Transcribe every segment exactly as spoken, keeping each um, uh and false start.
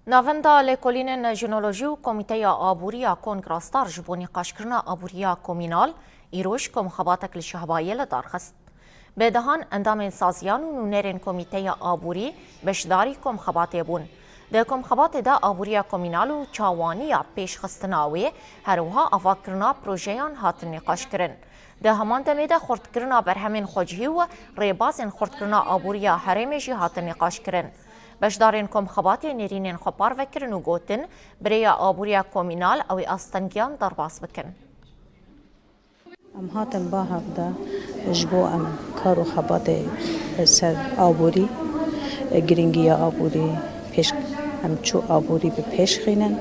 Navenda Lêkolînên Jinolojî û Komîteya Aborî ya Kongra Star ji bo nîqaşkirina aboriya komînal îroj komxebatek li Şehbayê li dar xist. Bi dehan endamên saziyan û nûnerên Komîteya Aborî beşdarî komxebatê bûn. Di komxebatê de aboriya komînal û çawaniya pêşxistina wê, her wiha avakirina projeyan hatin nîqaşkirin. Di heman demê de xurtkirina berhemên xwecihî û rêbazên xurtkirina aboriya herêmê jî hatin nîqaşkirin. Beşdarên komxebatê nêrînên xwe parve kirin û gotin, bi rêya aboriya komînal ew ê astengiyan derbas bikin. Em hatin ba hevde ji bo em kar û xebatê ser aborî, girîngiya aborî pêş, em çû aborî bi pêş xînin.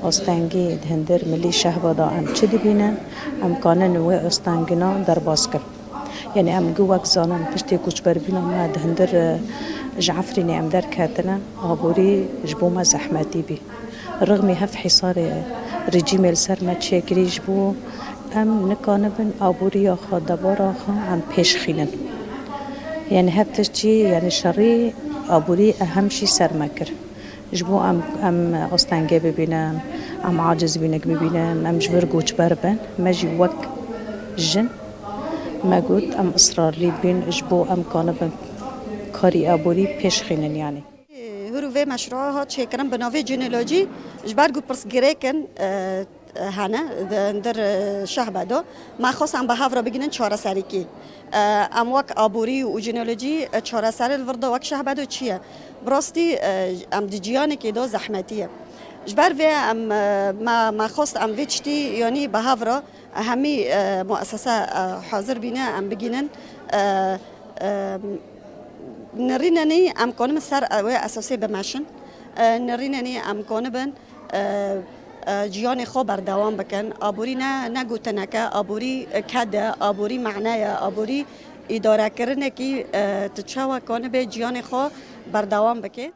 Astengî di hundir milî şehba de em çi dibînin, em kanin wê astengina derbas kin. Yanî em gi wek zanin piştî koçberbûna me di hundir, e, ji Efrînê em derketine, aborî ji bo me zehmetî bî. Rixmî heft hîsarê rejîmê li ser me çêkirî ji bo em nikanibin aboriya xwe, debara xwe em pêş xînin. Yanî her tişt jî, yanî şerî aborî ehem jî ser me kir. Ji bo em, em astengê bibînin, em aciz bînik bibînin, em ji vir koçber bin, me jî wek jin me got em israrlî bîn ji bo em kanibin karî aborî pêş xînin yanî. Hûr û vê meşrûa hat çêkirin bi navê genealojî, ji ber ku pirsgirêk in, e, hene di hundir, e, şehbe de. Me xwest em bi hev re bigihînin çareserîkî. E, em wek aborî û genealojî, e, çareserê li vir de wek şehbe de çi ye? Bi rastî, e, em di ciyanekê de zehmetî ye. Ji ber vê em, e, me, me xwest em vê tiştî yanî bi hev re hemî, e, muesese, e, hazir bîne em bigihînin. E, e, nirînenî em kanibin ser wê esasê bimeşin. E, nirînenî em kanibin e, e, ciyanê xwe berdewam bikin. Aborî ne, ne gotineke, aborî ked e, aborî mane ye, aborî îdarekirinekî, e, tu çawa kanibê ciyanê xwe berdewam bike.